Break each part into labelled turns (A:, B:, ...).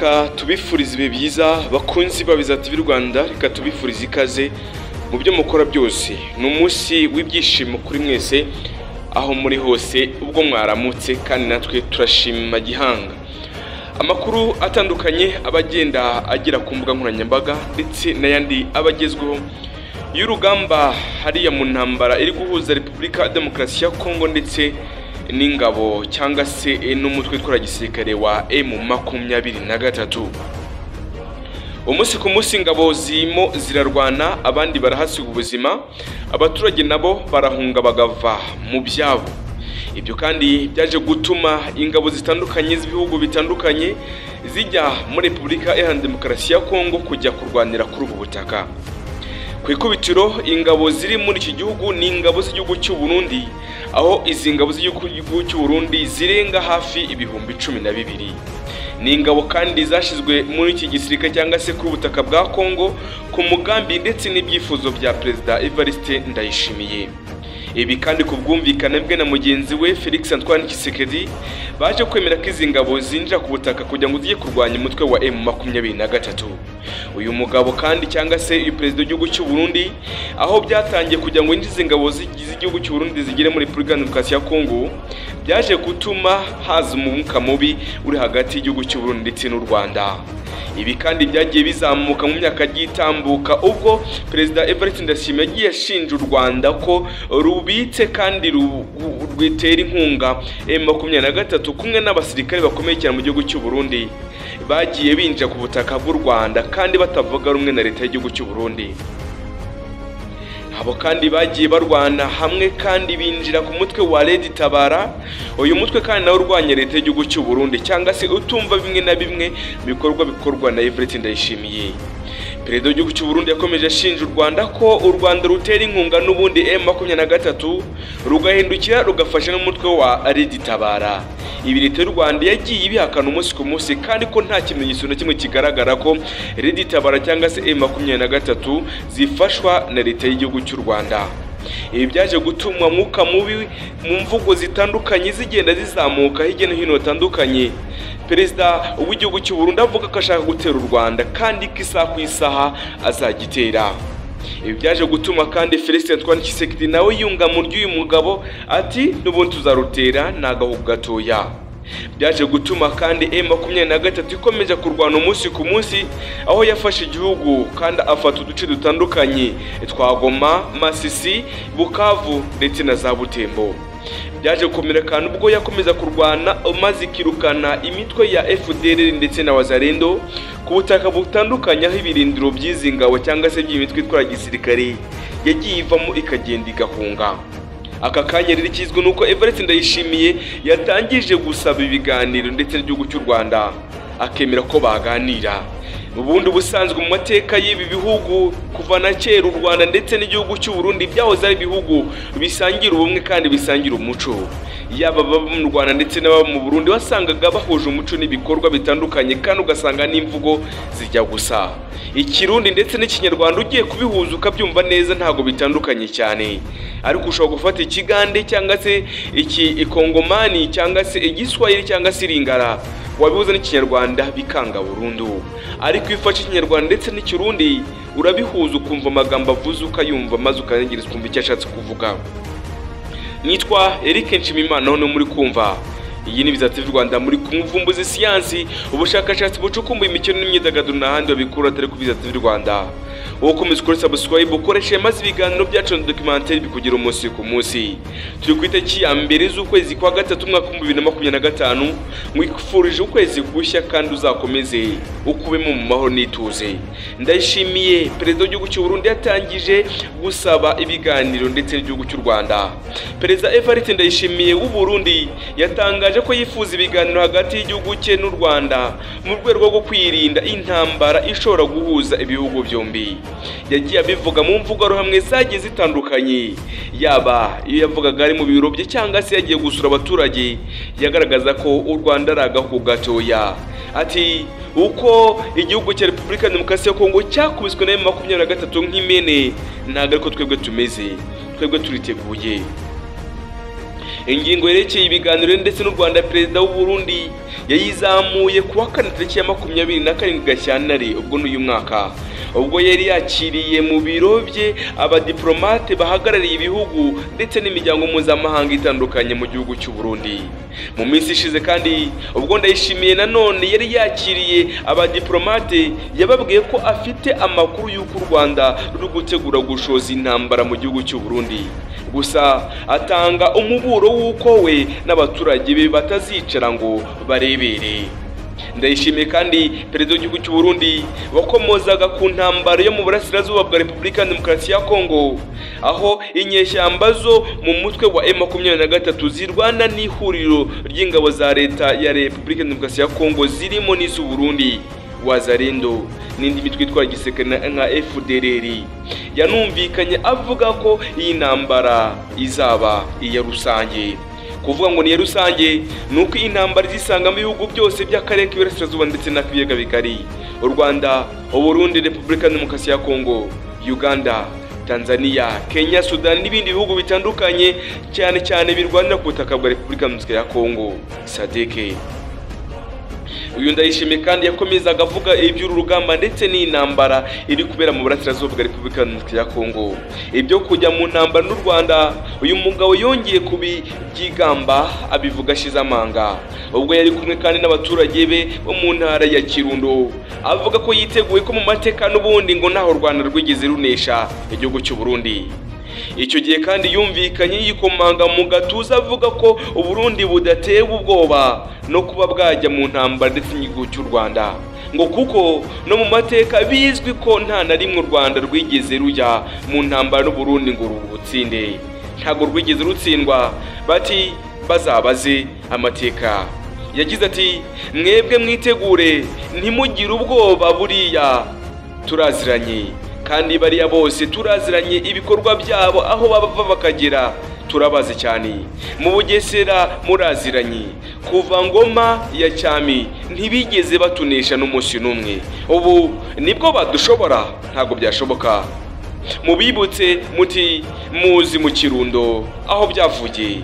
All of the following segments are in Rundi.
A: Reka tubifurize ibihe byiza bakunzi ba Biza TV Rwanda, reka tubifurize ikaze mu byo mukora byose. Ni umunsi w'ibyishimo kuri mwese aho muri hose ubwo mwaramutse, kandi natwe turashima gihanga. Amakuru atandukanye abagenda agera ku mbuga nkoranyambaga ndetse n'ayandi abagezweho y'urugamba hariya mu ntambara iri guhuza Repubulika Demokarasi ya Kongo ndetse n'ingabo cyangwa se n'umutwe witwara gisirikare wa M23. Umunsi ku munsi ingabo zirimo zirarwana, abandi barahasiga ubuzima, abaturage nabo barahunga bagava mu byabo. Ibyo kandi byaje gutuma ingabo zitandukanye z'ibihugu bitandukanye zijya muri Repubulika Iharanira Demokarasi ya Kongo kujya kurwanira kuri ubu butaka. Ku ikubitiro ingabo ziri muri iki gihugu ni ingabo z'igihugu cy'u Burundi, aho izi ngabo z'igihugu cy'u Burundi zirenga hafi 12,000. Ni ingabo kandi zashyizwe muri iki gisirikare cyangwa se kuri ubutaka bwa Kongo ku mugambi ndetse n'ibyifuzo bya Perezida Evariste Ndayishimiye. Ibi kandi ku bwumvikane bwe na mugenzi we Felix Antoine Tshisekedi baje kwemera ko izi ngabo zinjira ku butaka kugira ngo zijye kurwanya umutwe wa M23. Uyu mugabo kandi cyangwa se uyu perezida w'igihugu cy'u Burundi, aho byatangiye kugira ngo yinjize ingabo z'igihugu cy'u Burundi zigere muri Repubulika Demokarasi ya Kongo, byaje gutuma haza umwuka mubi uri hagati y'igihugu cy'u Burundi ndetse n'u Rwanda. Ibi kandi byagiye bizamuka mu myaka gitambuka ubwo Perezida Evariste Ndayishimiye yagiye ashinja u Rwanda ko rubitse kandi rwitera inkunga M23 kumwe n'abasirikare bakomeye cyane mu gihugu cy'u Burundi bagiye binjira ku butaka bw'u Rwanda kandi batavuga rumwe na leta y'igihugu cy'u Burundi. Abo kandi bagiye barwana hamwe kandi binjira ku mutwe wa Red Tabara, uyu mutwe kandi nawe urwanya leta y'igihugu cy'u Burundi cyangwa se utumva bimwe na bimwe bikorwa bikorwa na Evariste Ndayishimiye. Perezida w'igihugu cy'u Burundi yakomeje ashinja u Rwanda ko u Rwanda rutera inkunga n'ubundi M23 rugahindukira rugafasha n'umutwe wa Red Tabara. Ibi leta y'u Rwanda yagiye ibihakana umunsi ku munsi kandi ko nta kimenyetso na kimwe kigaragara ko Red Tabara cyangwa se M23 zifashwa na leta y'igihugu cy'u Rwanda. Ibi byaje gutuma mwuka mubi mu mvugo zitandukanye zigenda zizamuka hirya no hino hatandukanye. Perezida w'igihugu cy'u Burundi avuga ko ashaka gutera u Rwanda kandi ko isaha ku isaha azagitera. Ibi byaje gutuma kandi Felix Antoine Tshisekedi nawe yunga mu ry'uyu mugabo ati n'ubundi tuzarutera nagahugu gatoya. Byaje gutuma kandi M23 ikomeje kurwana umunsi ku munsi, aho yafashe igihugu kandi afata uduce dutandukanye twa Goma, Masisi, Bukavu ndetse na za Butembo. Byaje gukomera kandi ubwo yakomeza kurwana maze ikirukana imitwe ya FDLR ndetse na Wazalendo ku butaka butandukanye, aho ibirindiro by'izi ngabo cyangwa se by'imitwe itwara gisirikare yagiye ivamo ikagenda igahunga. Aka kanya rero ikizwe nuko Evariste Ndayishimiye yatangije gusaba ibiganiro ndetse n'igihugu cy'u Rwanda akemera ko baganira. Ubundi busanzwe mu mateka y'ibi bihugu kuva na kera u Rwanda ndetse n'igihugu cy'u Burundi byahoze ari ibihugu bisangira ubumwe kandi bisangira umuco. Yaba ababa mu Rwanda ndetse n'ababa mu Burundi wasangaga bahuje umuco n'ibikorwa bitandukanye kandi ugasanga n'imvugo zijya gusa. Ikirundi ndetse n'Ikinyarwanda ugiye kubihuza ukabyumva neza ntago bitandukanye cyane. Ariko ushobora gufata ikigande cyangwa se iki ikongomani cyangwa se igiswahili cyangwa se iringara wabihuza n'Ikinyarwanda bikanga burundu. Ariko iyo ufashe Ikinyarwanda ndetse n'Ikirundi urabihuza ukumva amagambo avuze ukayumva maze ukarengereza ukumva icyo ashatse kuvuga. Nitwa Eric Nshimimana no muri kumva. Iyi ni Biza TV Rwanda muri kumvumbuzi siyansi, ubushakashatsi bucukumbuye imikino n'imyidagaduro n'ahandi babikura atari ku Biza TV Rwanda. Wowe ukomeza ukore subscribe ukoreshe maze ibiganiro byacu na documentaire bikugira umunsi ku munsi. Turi ku itariki ya 1 z'ukwezi kwa 3 umwaka wa 2025, mwifurije ukwezi gushya kandi uzakomeze ukubemo mu mahoro n'ituze. Ndayishimiye Perezida w'igihugu cy'u Burundi yatangije gusaba ibiganiro ndetse n'igihugu cy'u Rwanda. Perezida Evariste Ndayishimiye w'u Burundi yatangaje ko yifuza ibiganiro hagati y'igihugu cye n'u Rwanda mu rwego rwo kwirinda intambara ishobora guhuza ibihugu byombi. Yagiye abivuga mu mvugo ruhamwe zagiye zitandukanye, yaba iyo yavugaga ari mu biro bye cyangwa se yagiye gusura abaturage, yagaragaza ko u Rwanda ari agahugu gatoya. Ati uko igihugu cya Repubulika Demokarasi ya Kongo cyakubiswe na M23 nk'imene, ntago ariko twebwe tumeze, twebwe turiteguye. Ingingo yerekeye ibiganiro ndetse n'u Rwanda, perezida w'u Burundi yayizamuye kuwa kane tariki ya 27 Gashyantare ubwo n'uyu mwaka, ubwo yari yakiriye mu biro bye abadiplomate bahagarariye ibihugu ndetse n'imiryango mpuzamahanga itandukanye mu gihugu cy'u Burundi. Mu minsi ishize kandi ubwo Ndayishimiye nanone yari yakiriye abadiplomate, yababwiye ko afite amakuru y'uko u Rwanda ruri gutegura gushoza intambara mu gihugu cy'u Burundi. Gusa atanga umuburo w'uko we n'abaturage be batazicara ngo barebere. Ndayishimiye kandi perezida w'igihugu cy'u Burundi wakomozaga ku ntambara yo mu burasirazuba bwa Repubulika ya Demokarasi ya Kongo, aho inyeshyamba zo mu mutwe wa M23 zirwana n'ihuriro ry'ingabo za leta ya Repubulika ya Demokarasi ya Kongo zirimo n'iz'u Burundi, Wazalendo n'indi mitwe itwara igisirikare nka FDLR. Yanumvikanye avuga ko iyi ntambara izaba iya rusange. Kuvuga ngo ni rusange nuko intambara zisangamo ibihugu byose by'akarere k'iburasirazuba ndetse n'akibiyaga bigari: u Rwanda, Uburundi, Repubulika ya Demokarasi ya Kongo, Uganda, Tanzania, Kenya, Sudan n'ibindi bihugu bitandukanye, cyane cyane birwanira ku butaka bwa Repubulika ya Kongo, SADC. Uyu Ndayishimiye kandi yakomezaga avuga iby'uru rugamba ndetse n'intambara iri kubera mu burasirazuba bwa Repubulika ya Kongo. Ibyo kujya mu ntambara n'u Rwanda, uyu mugabo yongeye kubibyigamba abivuga ashize amanga, ubwo yari kumwe kandi n'abaturage be bo mu ntara ya Kirundo, avuga ko yiteguye ko mu mateka n'ubundi ngo ntaho u Rwanda rwigeze runesha igihugu cy'u Burundi. Icyo gihe kandi yumvikanye yikomanga mu gatuza avuga ko Uburundi budatewe ubwoba no kuba bwajya mu ntambara ndetse n'igihugu cy'u Rwanda, ngo kuko no mu mateka bizwi ko nta na rimwe u Rwanda rwigeze rujya mu ntambara n'u Burundi ngo rubutsinde. Ntabwo rwigeze rutsindwa, bati bazabaze amateka. Yagize ati: mwebwe mwitegure, ntimugire ubwoba, buriya turaziranye kandi bariya bose turaziranye, ibikorwa byabo aho bava bakagera turabazi cyane. Mu Bugesera muraziranye, kuva ngoma ya cyami ntibigeze batunesha n'umunsi n'umwe, ubu nibwo badushobora, ntabwo byashoboka. Mubibutse muti muzi mu Kirundo aho byavuye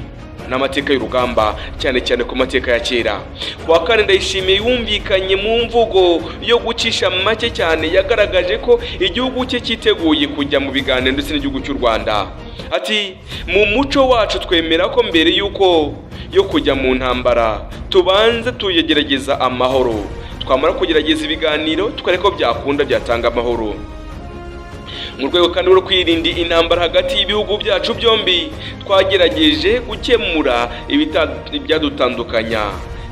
A: n'amateka y'urugamba, cyane cyane ku mateka ya kera. Kuwa kane Ndayishimiye yumvikanye mu mvugo yo gucisha make cyane, yagaragaje ko igihugu cye cyiteguye kujya mu biganiro ndetse n'igihugu cy'u Rwanda. Ati: mu muco wacu twemera ko mbere y'uko yo kujya mu ntambara tubanza tuyegerageza amahoro, twamara kugerageza ibiganiro tukareka ko byakunda byatanga amahoro. Mu rwego kandi rwo kwirinda intambara hagati y'ibihugu byacu byombi, twagerageje gukemura ibyadutandukanya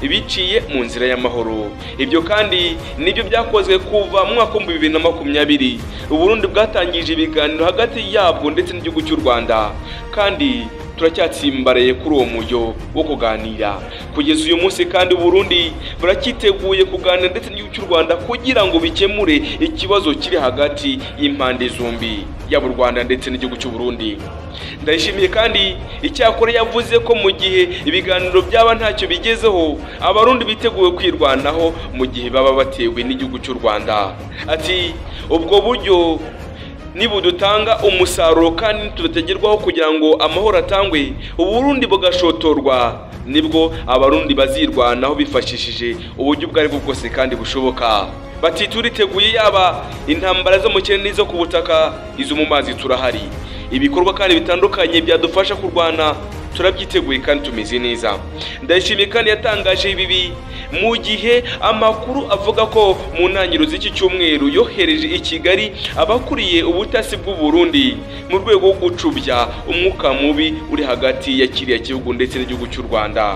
A: biciye mu nzira y'amahoro. Ibyo kandi nibyo byakozwe kuva mu mwaka wa 2020. Uburundi bwatangije ibiganiro hagati yabwo ndetse n'igihugu cy'u Rwanda, kandi turacyatsimbaraye kuri uwo mujyo wo kuganira kugeza uyu munsi. Kandi Burundi buracyiteguye kuganira ndetse n'igihugu cy'u Rwanda kugira ngo bikemure ikibazo kiri hagati y'impande zombi, yaba u Rwanda ndetse n'igihugu cy'u Burundi. Ndayishimiye kandi icyakora yavuze ko mu gihe ibiganiro byaba ntacyo bigezeho, Abarundi biteguye kwirwanaho mu gihe baba batewe n'igihugu cy'u Rwanda. Ati: ubwo buryo nibudutanga umusaruro kandi tudategerwaho kugira ngo amahoro atangwe, Uburundi bugashotorwa, nibwo Abarundi bazirwanaho bifashishije uburyo ubwo aribwo bwose kandi bushoboka. Bati turiteguye, yaba intambara zo mu kirere n'izo ku butaka, izo mu mazi turahari. Ibikorwa kandi bitandukanye byadufasha kurwana turabyiteguye kandi tumeze neza. Ndayishimiye kandi yatangaje ibi mu gihe amakuru avuga ko mu ntangiriro z'iki cyumweru yohereje i Kigali abakuriye ubutasi bw'u Burundi mu rwego rwo gucubya umwuka mubi uri hagati ya kiriya gihugu ndetse n'igihugu cy'u Rwanda.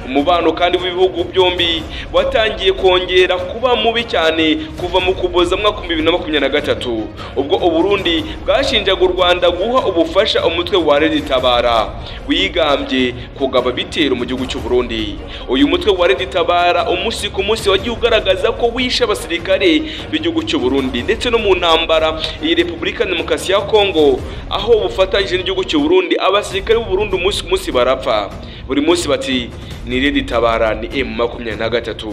A: Umubano kandi w'ibihugu byombi watangiye kongera kuba mubi cyane kuva mu Kuboza mwaka 2023, ubwo Uburundi bwashinjaga u Rwanda guha ubufasha umutwe wa Red Tabara wigambye kugaba bitero mu gihugu cy'u Burundi. Uyu mutwe wa Red Tabara umunsi ku munsi wagiye ugaragaza ko wishe abasirikare b'igihugu cy'u Burundi ndetse no mu ntambara iyi Repubulika Demokarasi ya Kongo, aho bufatanyije n'igihugu cy'u Burundi, abasirikare b'u Burundi umunsi ku munsi barapfa. Buri munsi bati ni Red Tabara, ni M23.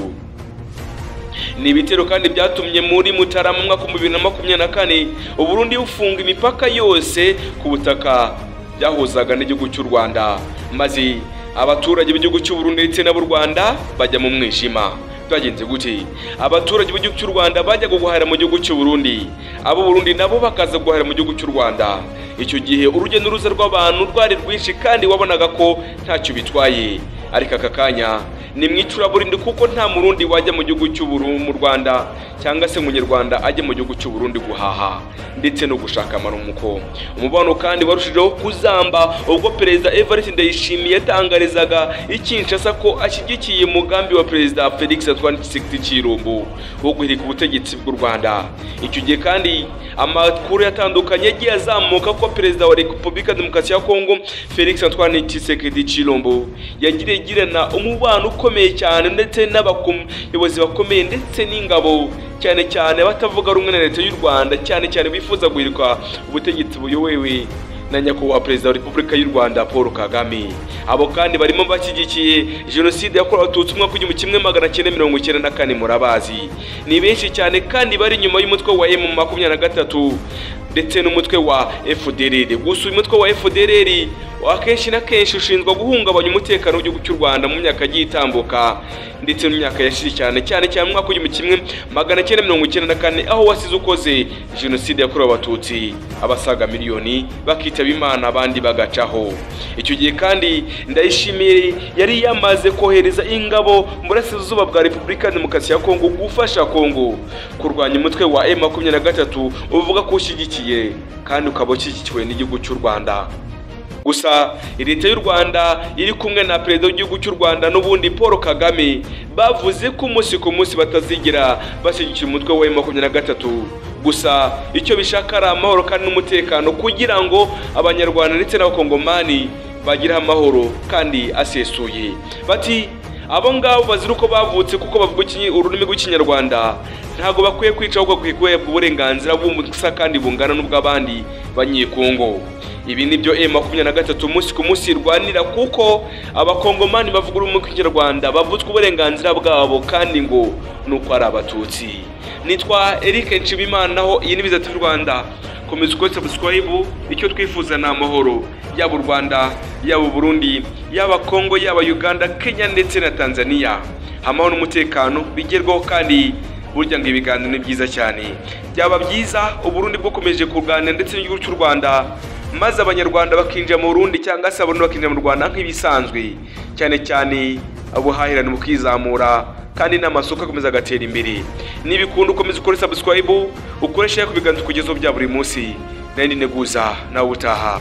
A: Ni ibitero kandi byatumye muri Mutarama mwaka 2024 Uburundi bufunga imipaka yose ku butaka byahuzaga n'igihugu cy'u Rwanda. Maze abaturage b'igihugu cy'u Burundi ndetse n'ab'u Rwanda bajya mu mwijima. Byagenze gute? Abaturage b'igihugu cy'u Rwanda bajya guhahira mu gihugu cy'u Burundi, abo Burundi nabo bakaza guhahira mu gihugu cy'u Rwanda. Icyo gihe urujya n'uruza rw'abantu rwari rwinshi kandi wabonaga ko ntacyo bitwaye. Ariko aka kanya ni mu icuraburindi, kuko nta murundi wajya mu gihugu cy'u Burundi mu Rwanda cyangwa se umunyarwanda ajya mu gihugu cy'u Burundi guhaha ndetse no gushaka amarumuko. Umubano kandi warushijeho kuzamba ubwo Perezida Evariste Ndayishimiye yatangarizaga i Kinshasa ko ashyigikiye umugambi wa Perezida Felix Antoine Tshisekedi Tshilombo wo guhirika ubutegetsi bw'u Rwanda. Icyo gihe kandi amakuru yatandukanye yagiye azamuka ko Perezida wa Repubulika Demokarasi ya Kongo Felix Antoine Tshisekedi Tshilombo yagiriye girana umubano ukomeye cyane ndetse n'abayobozi bakomeye ndetse n'ingabo, cyane cyane batavuga rumwe na leta y'u Rwanda, cyane cyane bifuza guhirika ubutegetsi buyobowe na nyakubahwa Perezida wa Repubulika y'u Rwanda Paul Kagame. Abo kandi barimo bashyigikiye jenoside yakorewe Abatutsi umwaka 1994, murabazi ni benshi cyane, kandi bari inyuma y'umutwe wa M23 ndetse n'umutwe wa FDLR. Gusa uyu mutwe wa FDLR akenshi na kenshi ushinzwe guhungabanya umutekano w'igihugu cy'u Rwanda mu myaka yagiye itambuka ndetse mu myaka yashize, cyane cyane cyane mu mwaka 1994 aho wasize ukoze jenoside yakorewe Abatutsi, abasaga miliyoni bakitaba Imana abandi bagacaho. Icyo gihe kandi Ndayishimiye yari yamaze kohereza ingabo mu burasirazuba bwa Repubulika Demokarasi ya Kongo gufasha Kongo kurwanya umutwe wa M23 uvuga ko ushyigikiye kandi ukaba ushyigikiwe n'igihugu cy'u Rwanda. Gusa leta y'u Rwanda iri kumwe na Perezida w'igihugu cy'u Rwanda n'ubundi Paul Kagame bavuze ko umunsi ku munsi batazigera bashyigikira umutwe wa M23. Gusa icyo bishaka ari amahoro kandi n'umutekano, kugira ngo Abanyarwanda ndetse n'Abakongomani bagire amahoro kandi asesuye. Bati abo ngabo bazira uko bavutse kuko bavuga ururimi rw'Ikinyarwanda ntago bakwiye kwica, ahubwo bakwiye guhabwa uburenganzira bw'umusa kandi bungana n'ubw'abandi Banyekongo. Ibi nibyo M23 umunsi ku munsi irwanira, kuko Abakongomani bavuga ururimi rw'Ikinyarwanda bavutswe uburenganzira bwabo kandi ngo nuko ari Abatutsi. Nitwa Eric Nshimiyimana, naho iyi ni Biza TV Rwanda. Komeza ukore subscribe. Icyo twifuza ni amahoro, yaba u Rwanda, yaba u Burundi, yaba Kongo, yaba Uganda, Kenya ndetse na Tanzania. Amahoro n'umutekano bigerwaho, kandi burya ngo ibiganiro ni byiza cyane. Byaba byiza u Burundi bwokomeje kuganira ndetse n'igihugu cy'u Rwanda, maze Abanyarwanda bakinjira mu Burundi cyangwa se Abarundi bakinjira mu Rwanda nk'ibisanzwe, cyane cyane ubuhahirane bukizamura kandi n'amasoko akomeza agatera imbere. Nibikunda ukomeza ukore subscribe, ukoreshe ku biganiro kugezaho bya buri munsi. Nari neguza nawe utaha.